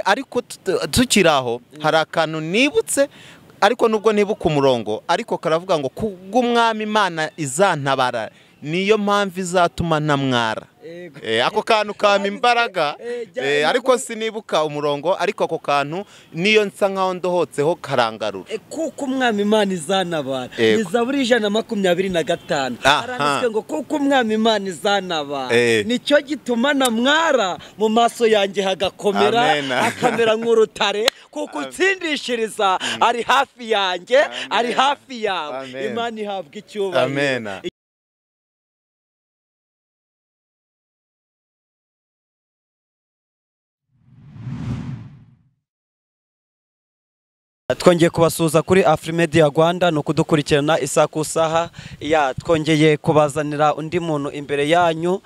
Ariko tukiri aho hari akantu nibutse, ariko nubwo nibuka umurongo, ariko karavuga ngo kubw'umwami Imana izantabara, niyo mpamvu izatuma ntamwara. Ako kantu kama imbaraga, ariko sinibuka umurongo, ariko ako kantu niyo nsa nkaho ndohotseho karangarura. Kuko umwami Imana izanabara. Ni Zaburi 125. Haranditswe ngo kuko umwami Imana izanabara, nicyo gituma namwara, mu maso yanjye hagakomera, akamera nk'urutare, kuko utsindishiriza ari hafi yanjye, ari hafi yawe. Imana ihabwa icyubahiro. Amen. Twongeye kubasuhuza kuri Afrimedia Rwanda, no kudukurikirana isaha ku saha. Ya twongeye kubazanira undi muntu imbere yanyu,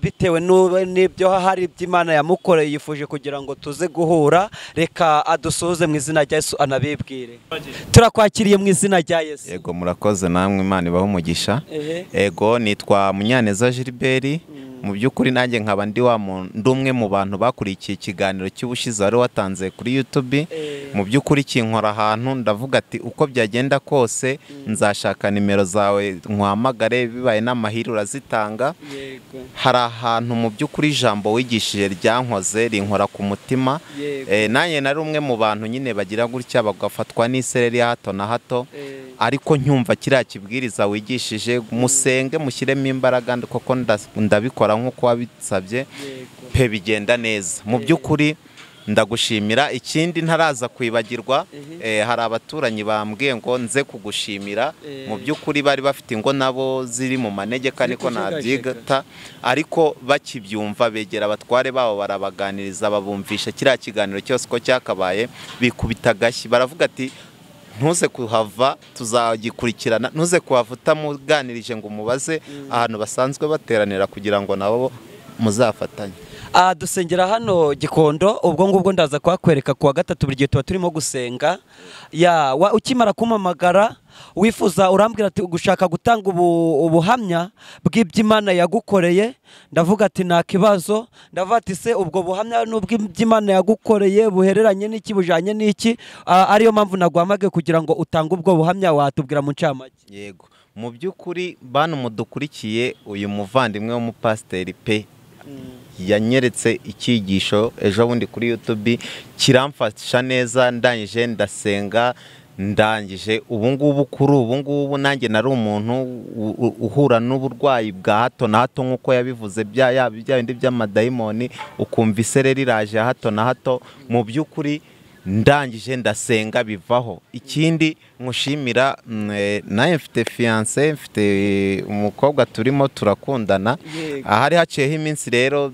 bitewe n'ibyo hari iby'Imana yamukoreye, yifuje kugira ngo tuze guhura. Reka adusuhuze mu izina rya Yesu anabibwire. Turakwakiriye mu izina rya Yesu. Yego, murakoze namwe, Imana ibahe umugisha. Yego, nitwa Munyaneza Gilbert. Mu by'ukuri nanjye nkaba ndi wa muntu umwe mu bantu bakurikiye ikiganiro cy'ubushize wari watanze kuri YouTube. Mu by'ukuri kinkora ahantu ndavuga ati uko byagenda kose nzashaka nimero zawe nkuhamagare, bibaye n'amahirwe urazitanga. Hari ahantu mu by'ukuri ijambo wigishije ryankoze, rinkora ku mutima. Nanjye nari umwe mu bantu nyine bagira gutya bagafatwa n'isereri ya hato na hato, ariko ncyumva kiriya kibwiriza wigishije, musenge mushyiremo imbaraga koko ndabikora nk'uko wabisabye pe, bigenda neza. Mu by'ukuri ndagushimira. Ikindi ntaraza kwibagirwa, hari abaturanyi bambwiye ngo nze kugushimira. Mu by'ukuri bari bafite ingo nabo ziri mu manegeka, niko nabyigata, ariko bakibyumva begera abatware babo barabaganiriza, babumvisha kiriya kiganiro cyose ko cyakabaye, bikubita agashyi baravuga ati ntuze kuhava tuzagikurikirana, ntuze kuhava utamuganirije ngo umubaze ahantu basanzwe bateranira kugira ngo nabo muzafatanye. Dusengera hano Gikondo, ubwo ngubwo ndaza kuhakwereka kuwa gatatu, buri gihe tuba turimo gusenga. Ya ukimara kumpamagara wifuza urambwira ati gushaka gutanga ubuhamya bw'iby'Imana yagukoreye, ndavuga ati nta kibazo. Ndavuga ati se ubwo buhamya n'ubw'iby'Imana yagukoreye buhereranye n'iki, bujanye n'iki? Ariyo mpamvu naguhamagaye kugira ngo utange ubwo buhamya, watubwira mu ncamake. Yego, mu by'ukuri bantu mudukurikiye, uyu muvandimwe w'umupasiteri pe yanyeretse icyigisho ejo bundi kuri YouTube kiramfasha neza, ndangije ndasenga, ndangije ubu ngubu kuri ubu ngubu nanjye nari umuntu uhura n'uburwayi bwa hato na hato nk'uko yabivuze, bya bindi by'amadayimoni, ukumva isereri iraje hato na hato. Mu by'ukuri ndangije ndasenga bivaho. Ikindi nkushimira, naye mfite fiancé, mfite umukobwa turimo turakundana. Ahari haciyeho iminsi rero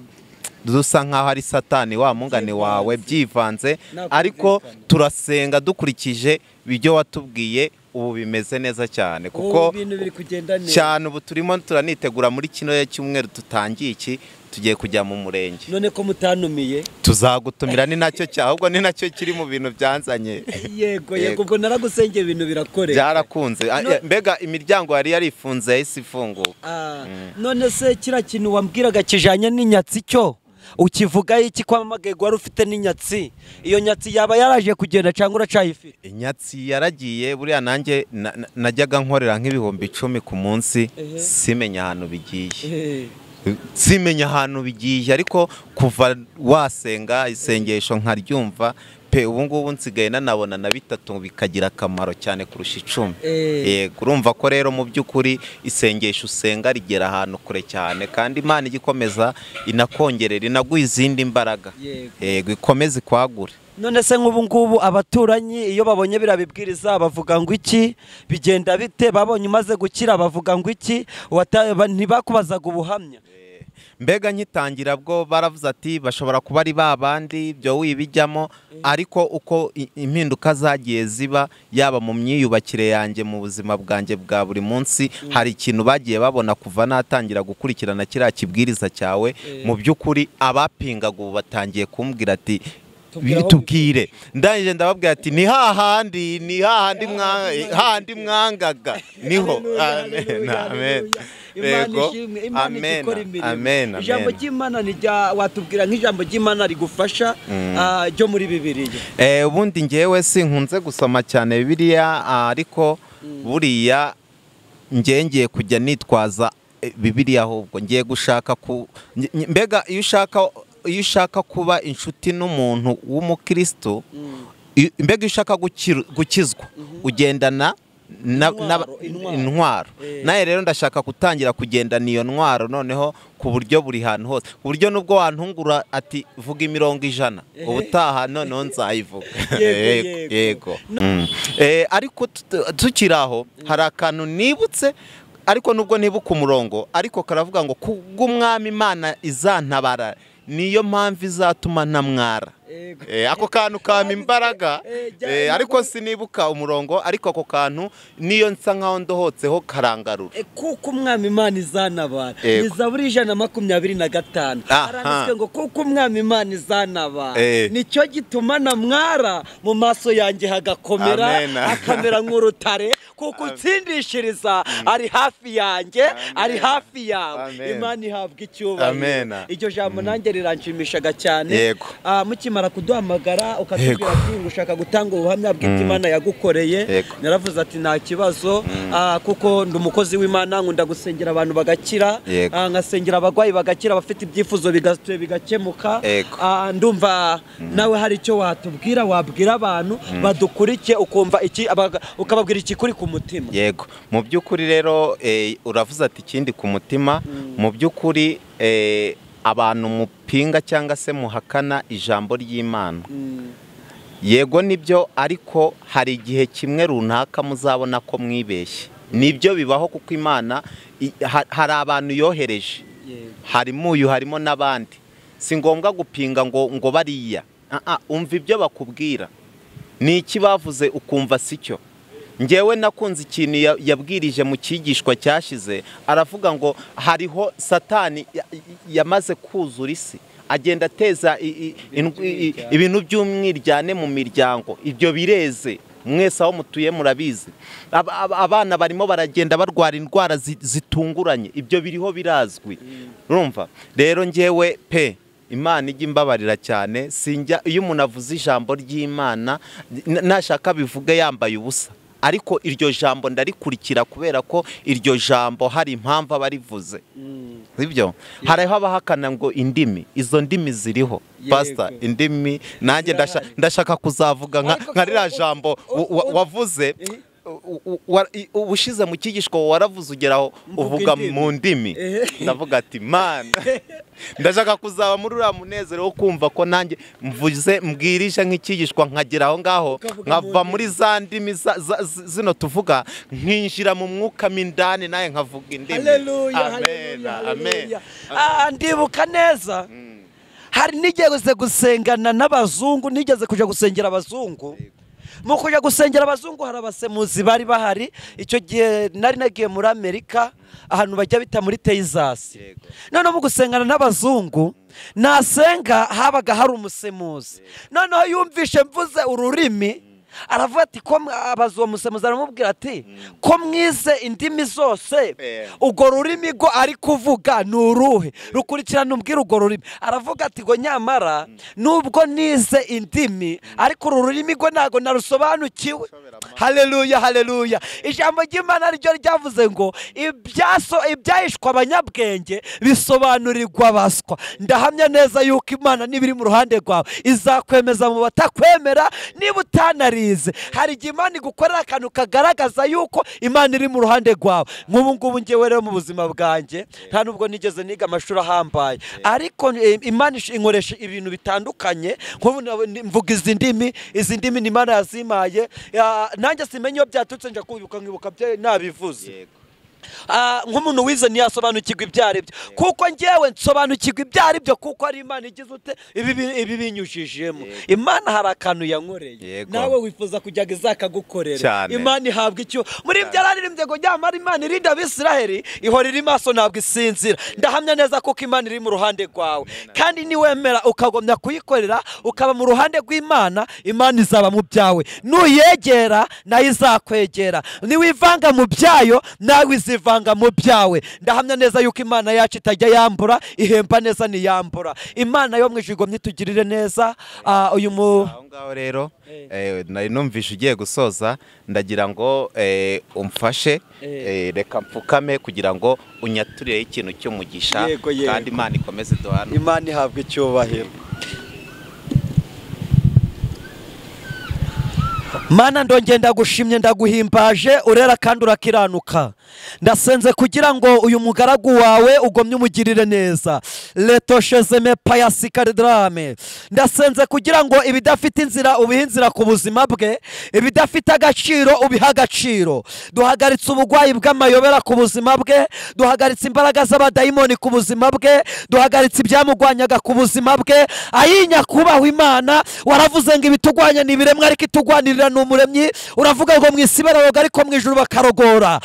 dusa nkaho ari satani wa mungane wawe byivanze, ariko turasenga dukurikije ibyo watubwiye, ubu bimeze neza cyane kuko ibintu biri kugenda neza cyane. Ubu turimo turanitegura muri kino cyumweru tutangiye iki, tugiye kujya mu murenge. None ko mutanumiye? Tuzagutumira, ni nacyo cyahubwo ni nacyo kiri mu bintu byanzanye. Yego yego, ubwo naragusengeye ibintu birakoreka, byarakunze. Mbega imiryango yari yarifunze yahise ifunguka. None se kira kintu wambwiraga kijanye n'inyatsi cyo ukivuga iki? Kwamagaye wari ufite n'inyatsi, iyo nyatsi yaba yaraje kugenda cyangwa uracayifite? Inyatsi yaragiye. Buriya nanjye najyaga nkorera nk'ibihumbi 10 ku munsi, simenya ahantu bigiye, simenya ahantu bigiye, ariko kuva wasenga isengesho nkaryumva pe, ubu ngubu nsigaye nanabona na 3 bikagira akamaro cyane kurusha 10. Yego, urumva ko rero mu by'ukuri isengesho usenga rigera ahantu kure cyane, kandi Imana igikomeza inakongerera, inaguha izindi mbaraga. Yego, ikomeze ikwagure. None se nk'ubu ngubu abaturanyi iyo babonye birabibwiriza bavuga ngo iki, bigenda bite? Babonye umaze gukira bavuga ngo iki? Ntibakubazaga ubuhamya? Mbega nkitangira bwo baravuze ati bashobora kuba ari babandi ibyo wibijyamo, ariko uko impinduka zagiye ziba, yaba mu myiyubakire yanjye mu buzima bwanjye bwa buri munsi, hari ikintu bagiye babona kuva natangira gukurikirana kiriya kibwiriza cyawe. Mu by'ukuri abapingaga ubu batangiye kumbwira ati Tubwire. Ndangije ndababwira ati ni hahandi, ni hahandi hahandi mwangaga niho. Amen, amen. Imana ishimwe, Imana ikora imirimo. Ijambo ry'Imana nijya watubwira nk'ijambo ry'Imana rigufasha ryo muri Bibiliya. Ubundi ngewe sinkunze gusoma cyane Bibiliya, ariko buriya ngiye kujya nitwaza Bibiliya, ahubwo ngiye gushaka ku mbega iyo ushaka kuba inshuti n'umuntu w'umukristo, mbega iyo ushaka gukizwa ugendana intwaro. Naye rero ndashaka gutangira kugendana iyo ntwaro noneho ku buryo buri hantu hose, ku buryo nubwo wantungura ati vuga imirongo 100 ubutaha noneho nzayivuga. Yego. Ariko tukiraho hari akantu nibutse, ariko nubwo nibuka umurongo, ariko karavuga ngo kubw'umwami Imana izantabara niyo mpamvu izatuma ntamwara. Ako kantu kama imbaraga, ariko sinibuka umurongo, ariko ako kantu niyo nsa nkaho ndohotseho karangarura. Kuko umwami Imana izanabara. Ni Zaburi 125. Haranditswe ngo kuko umwami Imana izanabara, nicyo gituma namwara, mu maso yanjye hagakomera, akamera nk'urutare, kuko utsindishiriza ari hafi yanjye, ari hafi yawe. Imana ihabwa icyubahiro. Iryo jambo nanjye riranshimishaga cyane. Mukimara kuduhamagara ukatubwira ati ushaka gutanga ubuhamya bw'Imana yagukoreye, naravuze ati nta kibazo, kuko ndi umukozi w'Imana, nkunda gusengera abantu bagakira, nkasengera abagwayi bagakira, abafite ibyifuzo bigakemuka. Ndumva nawe hari icyo watubwira, wabwira abantu badukurikiye, ukumva iki, ukababwira ikikuri ku mutima. Yego, mu by'ukuri rero uravuze ati ikindi ku mutima. Mu by'ukuri abantu mupinga cyangwa se muhakana ijambo ry'Imana, yego nibyo, ariko hari igihe kimwe runaka muzabona ko mwibeshye. Nibyo bibaho, kuko Imana hari abantu yohereje, harimo uyu, harimo n'abandi. Si ngombwa gupinga ngo bariya, umva ibyo bakubwira, ni iki bavuze ukumva sicyo. Ngewe nakunze ikintu yabwirije mu cyigishwa cyashize, aravuga ngo hariho Satani yamaze kuzura isi, agenda ateza ibintu by'umwiryane mu miryango. Ibyo bireze mwese aho mutuye murabizi. Abana barimo baragenda barwara indwara zitunguranye, ibyo biriho birazwi. Urumva rero ngewe pe Imana ijya imbabarira cyane, sinjya iyo umuntu avuze ijambo ry'Imana nashaka bivuge yambaye ubusa, ariko iryo jambo ndarikurikira kubera ko iryo jambo hari impamvu abarivuze. Sibyo? Hariho abahakana ngo indimi, izo ndimi ziriho. Pastor, indimi nanjye ndashaka kuzavuga nka ririya jambo wavuze ubushize mu cyigishwa waravuze ugeraho uvuga mu ndimi. Ndavuga ati man, ndashaka kuzaba muri uriya munezero wo kumva ko nanjye mvuze mbwirije nk'ikigishwa, nkagera aho ngaho nkava muri za ndimi zino tuvuga, nkinjira mu mwuka mindani naye nkavuga indimi. Haleluya, amen, amen. Ndibuka neza hari nigeze gusengana n'abazungu, nigeze kuja gusengera abazungu. Mu kuja gusengera abazungu hari abasemuzi bari bahari. Icyo gihe nari nagiye muri Amerika, ahantu bajya bita muri Texas. Noneho mu gusengana n'abazungu nasenga habaga hari umusemuzi. Noneho yumvishe mvuze ururimi, aravuga ati ko abazo musemuzi aramubwira ati ko mwize indimi zose, ugo rurimi go ari kuvuga ni uruhe? Rukurikirana umbwira ugo rurimi. Aravuga ati go nyamara nubwo nize indimi, ariko uru rurimi go ntago narusobanukiwe. Haleluya, haleluya. Ijambo ry'Imana ryo ryavuze ngo ibyahishwa abanyabwenge bisobanurirwa abaswa. Ndahamya neza yuko Imana nibiri mu ruhande rwawe izakwemeza mu batakwemera. Niba utanari hari igihe Imana igukorera akantu kagaragaza yuko Imana iri mu ruhande rwawe. Nk'ubu ngubu ngewe rero mu buzima bwanjye nta nubwo nigeze niga amashuri ahambaye, ariko Imana inkoresha ibintu bitandukanye. Nk'ubu mvuga izi ndimi, ni Imana yazimaye, nanjye simenye iyo byaturutse, nja kwibuka nkibuka nabivuze. Nk'umuntu wize ntiyasobanukirwa ibyo ari byo, kuko ngewe nsobanukirwa ibyo ari byo, kuko ari Imana igize ute ibi binyujijemo. Imana hari akantu yankoreye, nawe wifuza kujya izakagukorera. Imana ihabwa icyo muri ibyo yararirimbye ngo nyamara Imana irinda Abisiraheli ihora iri maso ntabwo isinzira. Ndahamya neza kuko Imana iri mu ruhande rwawe, kandi niwemera ukagomya kuyikorera ukaba mu ruhande rw'Imana, Imana izaba mu byawe. Nuyegera nayo izakwegera, niwivanga mu byayo nawe izivanga mu byawe. Ndahamya neza yuko Imana yacu itajya yambura, ihemba neza niyambura. Imana yo mu ijuru igomye itugirire neza. Uyu mu aho ngaho rero nari numvishe ugiye gusoza, ndagira ngo umfashe, reka mfukame kugira ngo unyaturireho ikintu cy'umugisha, kandi Imana ikomeze duhana. Imana ihabwa icyubahiro. Mana ndongeye ndagushimye, ndaguhimbaje, urera kandi urakiranuka. Ndasenze kugira ngo uyu mugaragu wawe ugomye umugirire neza. Letoshezeme payasikadrame. Ndasenze kugira ngo ibidafite inzira ubihe inzira ku buzima bwe, ibidafite agaciro ubihe agaciro. Duhagaritse ubugwayi bw'amayobera ku buzima bwe, duhagaritse imbaraga z'abadayimoni ku buzima bwe, duhagaritse ibyamugwanyaga ku buzima bwe. Ayinya kubaho Imana, waravuze ngo ibitugwanya ni ibiremwa ariko itugwanirira ni umuremyi. Uravuga ngo mu isi bararoga ariko mu ijuru bakarogora.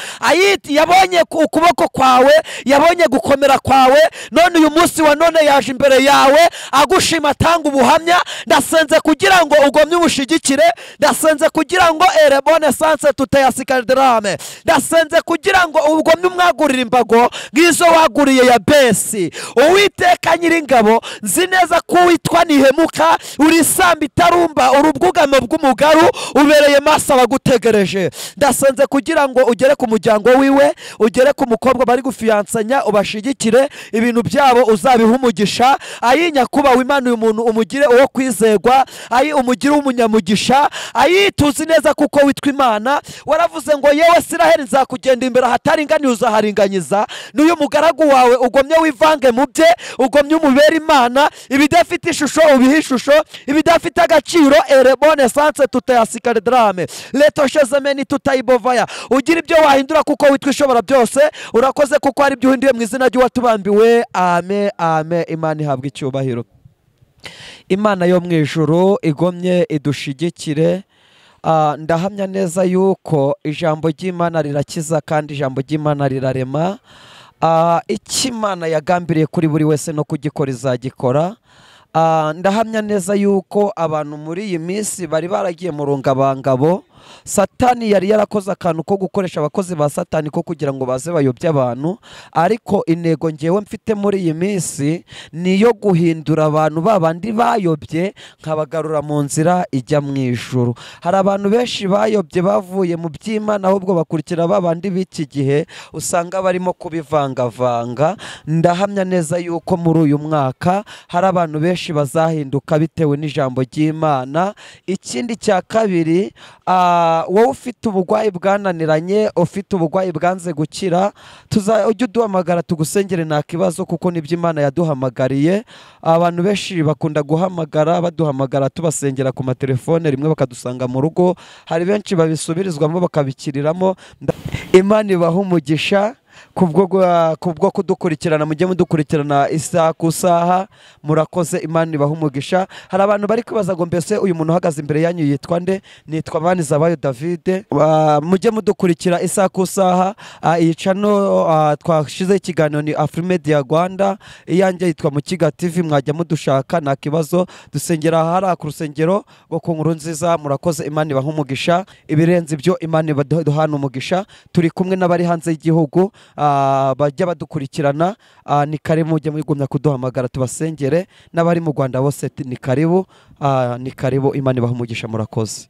Yabonye ukuboko kwawe, yabonye gukomera kwawe, none uyu munsi wa none yaje imbere yawe agushima atanga ubuhamya. Ndasenze kugira ngo ugomye umushigikire, ndasenze kugira ngo erebone sanse tutayasikadrame, ndasenze kugira ngo ugomye umwagurira imbago ngizo waguriye ya Besi. Uwiteka Nyiringabo, nzi neza ko witwa Nihemuka, uri samba itarumba, urubwugamo bw'umugaru, ubereye maso abagutegereje. Ndasenze kugira ngo ugere ku muryango wiwe, ugere ku mukobwa bari gufiyansanya, ubashigikire ibintu byabo uzabiha umugisha. Ayi nyakubaha Imana, uyu muntu umugire uwo kwizegwa, ayi umugire umunyamugisha, ayi tuzi neza kuko witwa Imana. Waravuze ngo yewe Isiraheli nzakugenda imbere ahataringaniye uzaharinganyiza. N'uyu mugaragu wawe ugomye wivange mu bye, ugomye umubere Imana. Ibidafite ishusho ubihe ishusho, ibidafite agaciro erebone sanse tutayasikadrame letoshezemeni tutayibovaya. Ugira ibyo wahindura kuko witwa ishobora byose. Urakoze kuko ari ibyo uhinduye mu izina ry'uwatubambiwe. Amen, amen. Imana ihabwa icyubahiro. Imana yo mu ijuru igomye idushigikire. Ndahamya neza yuko ijambo ry'Imana rirakiza kandi ijambo ry'Imana rirarema. Icyo Imana yagambiriye kuri buri wese no kugikora izagikora. Ndahamya neza yuko abantu muri iyi minsi bari baragiye mu rungabangabo. Satani yari yarakoze akantu ko gukoresha abakozi ba Satani ko kugira ngo baze bayobye abantu, ariko intego ngewe mfite muri iyi minsi niyo guhindura abantu babandi bayobye nkabagarura mu nzira ijya mu ijuru. Hari abantu benshi bayobye bavuye mu by'Imana, ahubwo bakurikira babandi b'iki gihe usanga barimo kubivangavanga. Ndahamya neza yuko muri uyu mwaka hari abantu benshi bazahinduka bitewe n'ijambo ry'Imana. Ikindi cya kabiri, wowe ufite ubugwayi bwananiranye, ufite ubugwayi bwanze gukira, ujye uduhamagara tugusengere nta kibazo, kuko nibyo Imana yaduhamagariye. Abantu benshi bakunda guhamagara, baduhamagara tubasengera ku matelefone, rimwe bakadusanga mu rugo. Hari benshi babisubirizwamo bakabikiriramo. Imana ibaha umugisha kubwo kudukurikirana, mujye mudukurikirana isaha ku saha. Murakoze, Imana ibaha umugisha. Hari abantu bari kwibaza ngo mbese uyu muntu uhagaze imbere yanyu yitwa nde? Nitwa Manizabayo David. Mujye mudukurikira isaha ku saha. Iyi channel twashize ikiganiro ni Afrimedia Rwanda, iyanjye yitwa Mukiga TV. Mwajya mudushaka nta kibazo. Dusengera ahari ku rusengero rwo ku Nkuru Nziza. Murakoze, Imana ibaha umugisha. Ibirenze ibyo Imana ibaduhana umugisha. Turi kumwe n'abari hanze y'igihugu bajya badukurikirana. Ni karibu, mujye mugumya kuduhamagara tubasengere. N'abari mu Rwanda bose ni karibu, ni karibu. Imana ibaha umugisha. Murakoze.